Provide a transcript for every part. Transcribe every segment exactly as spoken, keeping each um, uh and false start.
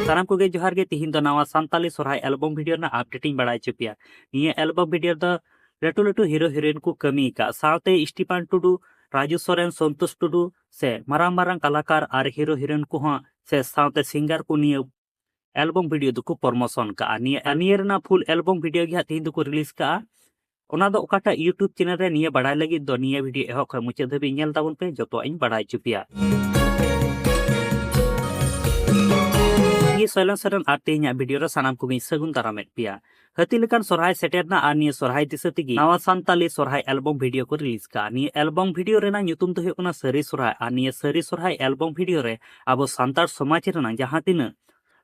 ᱥᱟᱱᱟᱢ ᱠᱚᱜᱮ ᱡᱚᱦᱟᱨ ᱜᱮ᱾ ᱛᱤᱦᱤᱧ ᱫᱚ ᱱᱟᱣᱟ ᱥᱟᱱᱛᱟᱞᱤ ᱥᱚᱨᱦᱟᱭ ᱮᱞᱵᱚᱢ ᱵᱷᱤᱰᱤᱭᱳ ᱨᱮᱱᱟᱜ ᱟᱯᱰᱮᱴ ᱤᱧ ᱵᱟᱲᱟᱭ ᱦᱚᱪᱚ ᱯᱮᱭᱟ᱾ ᱱᱤᱭᱟᱹ ᱮᱞᱵᱚᱢ ᱵᱷᱤᱰᱤᱭᱳ ᱨᱮᱫᱚ ᱞᱟᱹᱴᱩ ᱞᱟᱹᱴᱩ ᱦᱤᱨᱳ ᱦᱤᱨᱳᱭᱤᱱ ᱠᱚ ᱠᱟᱹᱢᱤ ᱟᱠᱟᱫ, ᱥᱟᱶᱛᱮ ᱥᱴᱤᱯᱷᱟᱱ ᱴᱩᱰᱩ, ᱨᱟᱡᱩ ᱥᱚᱨᱮᱱ, ᱥᱚᱱᱛᱳᱥ ᱴᱩᱰᱩ ᱥᱮ ᱢᱟᱨᱟᱝ ᱢᱟᱨᱟᱝ ᱠᱟᱞᱟᱠᱟᱨ ᱟᱨ ᱦᱤᱨᱳ ᱦᱤᱨᱳᱭᱤᱱ ᱠᱚᱦᱚᱸ ᱥᱮ ᱥᱟᱶᱛᱮ ᱥᱤᱝᱜᱟᱨ ᱠᱚ ᱱᱤᱭᱟᱹ ᱮᱞᱵᱚᱢ ᱵᱷᱤᱰᱤᱭᱳ ᱫᱚᱠᱚ ᱯᱨᱚᱢᱳᱥᱚᱱ ᱠᱟᱜᱼᱟ᱾ ᱱᱤᱭᱟᱹ, ᱱᱤᱭᱟᱹ ᱨᱮᱱᱟᱜ ᱯᱷᱩᱞ ᱮᱞᱵᱚᱢ ᱵᱷᱤᱰᱤᱭᱳ ᱜᱮ ᱦᱟᱸᱜ ᱛᱤᱦᱤᱧ ᱫᱚᱠᱚ ᱨᱤᱞᱤᱡᱽ ᱠᱟᱜᱼᱟ᱾ ᱚᱱᱟ ᱫᱚ ᱚᱠᱟᱴᱟᱜ YouTube ᱪᱮᱱᱮᱞ ᱨᱮ, ᱱᱤᱭᱟᱹ ᱵᱟᱲᱟᱭ ᱞᱟᱹᱜᱤᱫ ᱫᱚ ᱱᱤᱭᱟᱹ ᱵᱷᱤᱰᱤᱭᱳ ᱮᱦᱚᱵ ᱠᱷᱚᱱ ᱢᱩᱪᱟᱹᱫ ᱫᱷᱟᱹᱵᱤᱡ ᱧᱮᱞ ᱛᱟᱵᱚᱱ ᱯᱮ, ᱡᱚᱛᱚᱣᱟᱜ ᱤᱧ ᱵᱟᱲᱟᱭ ᱦᱚᱪᱚ ᱯᱮᱭᱟ᱾ ᱤᱧ ᱥᱚᱭᱞᱚᱱ ᱥᱚᱨᱮᱱ ᱟᱨ ᱛᱮᱦᱮᱧᱟᱜ ᱵᱷᱤᱰᱤᱭᱳ ᱨᱮ ᱥᱟᱱᱟᱢ ᱠᱚᱜᱮᱧ ᱥᱟᱹᱜᱩᱱ ᱫᱟᱨᱟᱢᱮᱫ ᱯᱮᱭᱟ᱾ ᱦᱟᱹᱛᱤ ᱞᱮᱠᱟᱱ ᱥᱚᱨᱦᱟᱭ ᱥᱮᱴᱮᱨ ᱱᱟ ᱟᱨ ᱱᱤᱭᱟᱹ ᱥᱚᱨᱦᱟᱭ ᱫᱤᱥᱟᱹ ᱛᱮᱜᱮ ᱱᱟᱣᱟ ᱥᱟᱱᱛᱟᱞᱤ ᱥᱚᱨᱦᱟᱭ ᱮᱞᱵᱚᱢ ᱵᱷᱤᱰᱤᱭᱳ ᱠᱚ ᱨᱤᱞᱤᱡᱽ ᱠᱟᱜᱼᱟ᱾ ᱱᱤᱭᱟᱹ ᱮᱞᱵᱚᱢ ᱵᱷᱤᱰᱤᱭᱳ ᱨᱮᱱᱟᱜ ᱧᱩᱛᱩᱢ ᱫᱚ ᱦᱩᱭᱩᱜ ᱠᱟᱱᱟ ᱥᱟᱹᱨᱤ ᱥᱚᱨᱦᱟᱭ᱾ ᱟᱨ ᱱᱤᱭᱟᱹ ᱥᱟᱹᱨᱤ ᱥᱚᱨᱦᱟᱭ ᱮᱞᱵᱚᱢ ᱵᱷᱤᱰᱤᱭᱳ ᱨᱮ ᱟᱵᱚ ᱥᱟᱱᱛᱟᱲ ᱥᱚᱢᱟᱡᱽ ᱨᱮᱱᱟᱜ ᱡᱟᱦᱟᱸ ᱛᱤᱱᱟᱹᱜ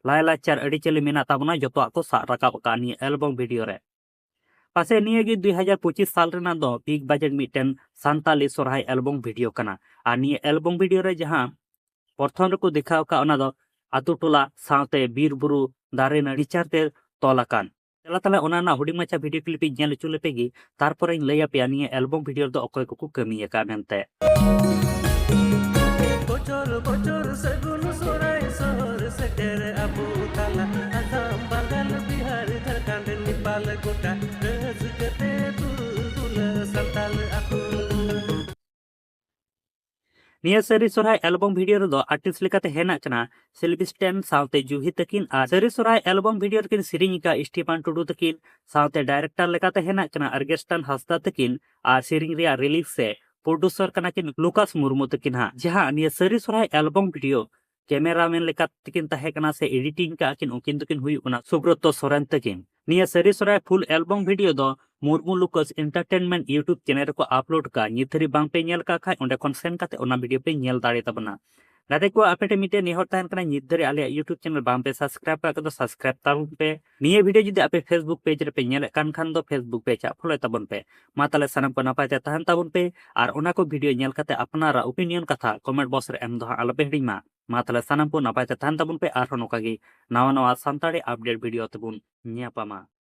ᱞᱟᱭᱼᱞᱟᱠᱪᱟᱨ ᱟᱹᱨᱤᱪᱟᱹᱞᱤ ᱢᱮᱱᱟᱜ ᱛᱟᱵᱚᱱᱟ, ᱡᱚᱛᱚᱣᱟᱜ ᱠᱚ ᱥᱟᱵ ᱨᱟᱠᱟᱵ ᱟᱠᱟᱫᱼᱟ ᱱᱤᱭᱟᱹ ᱮᱞᱵᱚᱢ ᱵᱷᱤᱰᱤᱭᱳ ᱨᱮ᱾ ᱯᱟᱥᱮᱡ ᱱᱤᱭᱟᱹ ᱜᱮ ᱫᱩ ᱦᱟᱡᱟᱨ ᱯᱚᱸᱪᱤᱥ ᱥᱟᱞ ᱨᱮᱱᱟᱜ ᱫᱚ ᱵᱤᱜᱽ ᱵᱟᱡᱮᱴ ᱢᱤᱫᱴᱮᱱ ᱥᱟᱱᱛᱟᱞᱤ ᱥᱚᱨᱦᱟᱭ ᱮᱞᱵᱚᱢ ᱵᱷᱤᱰᱤᱭᱳ ᱠᱟᱱᱟ᱾ ᱟᱨ ᱱᱤᱭᱟᱹ ᱮᱞᱵᱚᱢ ᱵᱷᱤᱰᱤᱭᱳ ᱨᱮ ᱡᱟᱦᱟᱸ ᱯᱨᱚᱛᱷᱚᱢ ᱨᱮᱠᱚ ᱫᱮᱠᱷᱟᱣ ᱟᱠᱟᱫ, ᱚᱱᱟ ᱫᱚ ᱟᱛᱳ ᱴᱚᱞᱟ ᱥᱟᱶᱛᱮ ᱵᱤᱨ ᱵᱩᱨᱩ ᱫᱟᱨᱮ ᱱᱟᱹᱲᱤ ᱵᱤᱪᱟᱹᱨ ᱛᱮ ᱛᱚᱞ ᱟᱠᱟᱱ᱾ ᱪᱟᱞᱟᱜ ᱛᱟᱦᱞᱮ ᱚᱱᱟ ᱨᱮᱱᱟᱜ ᱦᱩᱰᱤᱧ ᱢᱟᱪᱷᱟ ᱵᱷᱤᱰᱤᱭᱳ ᱠᱞᱤᱯ ᱤᱧ ᱧᱮᱞ ᱦᱚᱪᱚ ᱞᱮᱯᱮ ᱜᱮ, ᱛᱟᱨᱯᱚᱨᱮᱧ ᱞᱟᱹᱭ ᱟᱯᱮᱭᱟ ᱱᱤᱭᱟᱹ ᱮᱞᱵᱚᱢ ᱵᱷᱤᱰᱤᱭᱳ ᱨᱮᱫᱚ ᱚᱠᱚᱭ ᱠᱚᱠᱚ ᱠᱟᱹᱢᱤ ᱟᱠᱟᱫ ᱢᱮᱱᱛᱮ᱾ ᱵᱚᱪᱷᱚᱨ ᱵᱚᱪᱷᱚᱨ ᱥᱟᱹᱜᱩᱱ ᱥᱚᱨᱦᱟᱭ ᱥᱚᱦᱚᱨ ᱥᱮᱴᱮᱨ ᱟᱵᱚ ᱛᱟᱞᱟ, ᱟᱥᱟᱢ ᱵᱟᱝᱜᱟᱞ ᱵᱤᱦᱟᱨ ᱡᱷᱟᱲᱠᱷᱚᱸᱰ ᱱᱮᱯᱟᱞ ᱜᱚᱴᱟ ᱨᱟᱹᱥᱠᱟᱹ ᱛᱮ ᱫᱩᱞ ᱫᱩᱞᱟᱹ ᱥᱟᱱᱛᱟᱞ ᱟᱹᱛᱩ᱾ ᱱᱤᱭᱟᱹ ᱥᱟᱹᱨᱤ ᱥᱚᱨᱦᱟᱭ ᱮᱞᱵᱚᱢ ᱵᱷᱤᱰᱤᱭᱳ ᱨᱮᱫᱚ ᱟᱨᱴᱤᱥᱴ ᱞᱮᱠᱟᱛᱮ ᱦᱮᱱᱟᱜ ᱠᱤᱱᱟ ᱥᱤᱞᱵᱤᱥᱴᱮᱱ ᱥᱟᱶᱛᱮ ᱡᱩᱦᱤ ᱛᱟᱹᱠᱤᱱ, ᱟᱨ ᱥᱟᱹᱨᱤ ᱥᱚᱨᱦᱟᱭ ᱮᱞᱵᱚᱢ ᱵᱷᱤᱰᱤᱭᱳ ᱨᱮᱠᱤᱱ ᱥᱮᱨᱮᱧ ᱟᱠᱟᱫ ᱥᱴᱤᱯᱷᱟᱱ ᱴᱩᱰᱩ ᱛᱟᱹᱠᱤᱱ, ᱥᱟᱶᱛᱮ ᱰᱟᱭᱨᱮᱠᱴᱚᱨ ᱞᱮᱠᱟᱛᱮ ᱦᱮᱱᱟᱜ ᱠᱤᱱᱟ ᱟᱨᱜᱮᱥᱴᱟᱱ ᱦᱟᱸᱥᱫᱟ ᱛᱟᱹᱠᱤᱱ, ᱟᱨ ᱥᱮᱨᱮᱧ ᱨᱮᱭᱟᱜ ᱨᱤᱞᱤᱠᱥ ᱥᱮ ᱯᱨᱚᱰᱩᱥᱚᱨ ᱠᱟᱱᱟ ᱠᱤᱱ ᱞᱩᱠᱟᱥ ᱢᱩᱨᱢᱩ ᱛᱟᱹᱠᱤᱱ ᱦᱟᱸᱜ, ᱡᱟᱦᱟᱸ ᱱᱤᱭᱟᱹ ᱥᱟᱹᱨᱤ ᱥᱚᱨᱦᱟᱭ ᱮᱞᱵᱚᱢ ᱵᱷᱤᱰᱤᱭᱳ ᱠᱮᱢᱮᱨᱟᱢᱮᱱ ᱞᱮᱠᱟ ᱛᱮᱠᱤᱱ ᱛᱟᱦᱮᱸ ᱠᱟᱱᱟ ᱥᱮ ᱮᱰᱤᱴᱤᱝ ᱠᱟᱜᱼᱟ ᱠᱤᱱ, ᱩᱱᱠᱤᱱ ᱫᱚᱠᱤᱱ ᱦᱩᱭᱩᱜ ᱠᱟᱱᱟ ᱥᱩᱵᱨᱚᱛᱚ ᱥᱚᱨᱮᱱ ᱛᱟᱹᱠᱤᱱ᱾ ᱱᱤᱭᱟᱹ ᱥᱟᱹᱨᱤ ᱥᱚᱨᱦᱟᱭ ᱯᱷᱩᱞ ᱮᱞᱵᱚᱢ ᱵᱷᱤᱰᱤᱭᱳ ᱫᱚ ᱢᱩᱨᱢᱩ ᱞᱩᱠᱟᱥ ᱮᱱᱴᱟᱨᱴᱮᱱᱢᱮᱱᱴ YouTube ᱪᱮᱱᱮᱞ ᱨᱮᱠᱚ ᱟᱯᱞᱳᱰ ᱠᱟᱜᱼᱟ᱾ ᱱᱤᱛ ᱫᱷᱟᱹᱨᱤᱡ ᱵᱟᱝ ᱯᱮ ᱧᱮᱞ ᱠᱟᱜ ᱠᱷᱟᱡ, ᱚᱸᱰᱮ ᱠᱷᱚᱱ ᱥᱮᱱ ᱠᱟᱛᱮ ᱚᱱᱟ ᱵᱷᱤᱰᱤᱭᱳ ᱯᱮ ᱧᱮᱞ ᱫᱟᱲᱮ ᱛᱟᱵᱚᱱᱟ᱾ ᱜᱟᱛᱮ ᱠᱚ, ᱟᱯᱮ ᱴᱷᱮᱱ ᱢᱤᱫᱴᱮᱱ ᱱᱮᱦᱚᱨ ᱛᱟᱦᱮᱱ ᱠᱟᱱᱟ, ᱱᱤᱛ ᱫᱷᱟᱹᱨᱤᱡ ᱟᱞᱮᱭᱟᱜ YouTube ᱪᱮᱱᱮᱞ ᱵᱟᱝ ᱯᱮ ᱥᱟᱵᱥᱠᱨᱟᱭᱤᱵ ᱠᱟᱜ ᱠᱚᱫᱚ ᱥᱟᱵᱥᱠᱨᱟᱭᱤᱵ ᱛᱟᱵᱚᱱ ᱯᱮ᱾ ᱱᱤᱭᱟᱹ ᱵᱷᱤᱰᱤᱭᱳ ᱡᱩᱫᱤ ᱟᱯᱮ Facebook ᱯᱮᱡᱽ ᱨᱮᱯᱮ ᱧᱮᱞᱮᱫ ᱠᱟᱱ ᱠᱷᱟᱱ ᱫᱚ Facebook ᱯᱮᱡᱽ ᱦᱟᱸᱜ ᱯᱷᱚᱞᱳᱭ ᱛᱟᱵᱚᱱ ᱯᱮ᱾ ᱢᱟ ᱛᱟᱦᱞᱮ ᱥᱟᱱᱟᱢ ᱠᱚ ᱱᱟᱯᱟᱭ ᱛᱮ ᱛᱟᱦᱮᱱ ᱛᱟᱵᱚᱱ ᱯᱮ, ᱟᱨ ᱚᱱᱟ ᱠᱚ ᱵᱷᱤᱰᱤᱭᱳ ᱧᱮᱞ ᱠᱟᱛᱮ ᱟᱯᱱᱟᱨᱟᱜ ᱚᱯᱤᱱᱤᱭᱚᱱ ᱠᱟᱛᱷᱟ ᱠᱚᱢᱮᱱᱴ ᱵᱚᱠᱥ ᱨᱮ ᱮᱢ ᱫᱚ ᱦᱟᱸᱜ ᱟᱞᱚᱯᱮ ᱦᱤᱲᱤᱧ ᱢᱟ᱾ ᱢᱟ ᱛᱟᱦᱞᱮ ᱥᱟᱱᱟᱢ ᱠᱚ ᱱᱟᱯᱟᱭ ᱛᱮ ᱛᱟᱦᱮᱱ ᱛᱟᱵᱚᱱ ᱯᱮ, ᱟᱨᱦᱚᱸ ᱱᱚᱝᱠᱟ ᱜᱮ ᱱᱟᱣᱟ ᱱᱟᱣᱟ ᱥᱟᱱᱛᱟᱲᱤ ᱟᱯᱰᱮᱴ ᱵᱷᱤᱰᱤᱭᱳ ᱛᱮᱵᱚᱱ ᱧᱟᱯᱟᱢᱟ᱾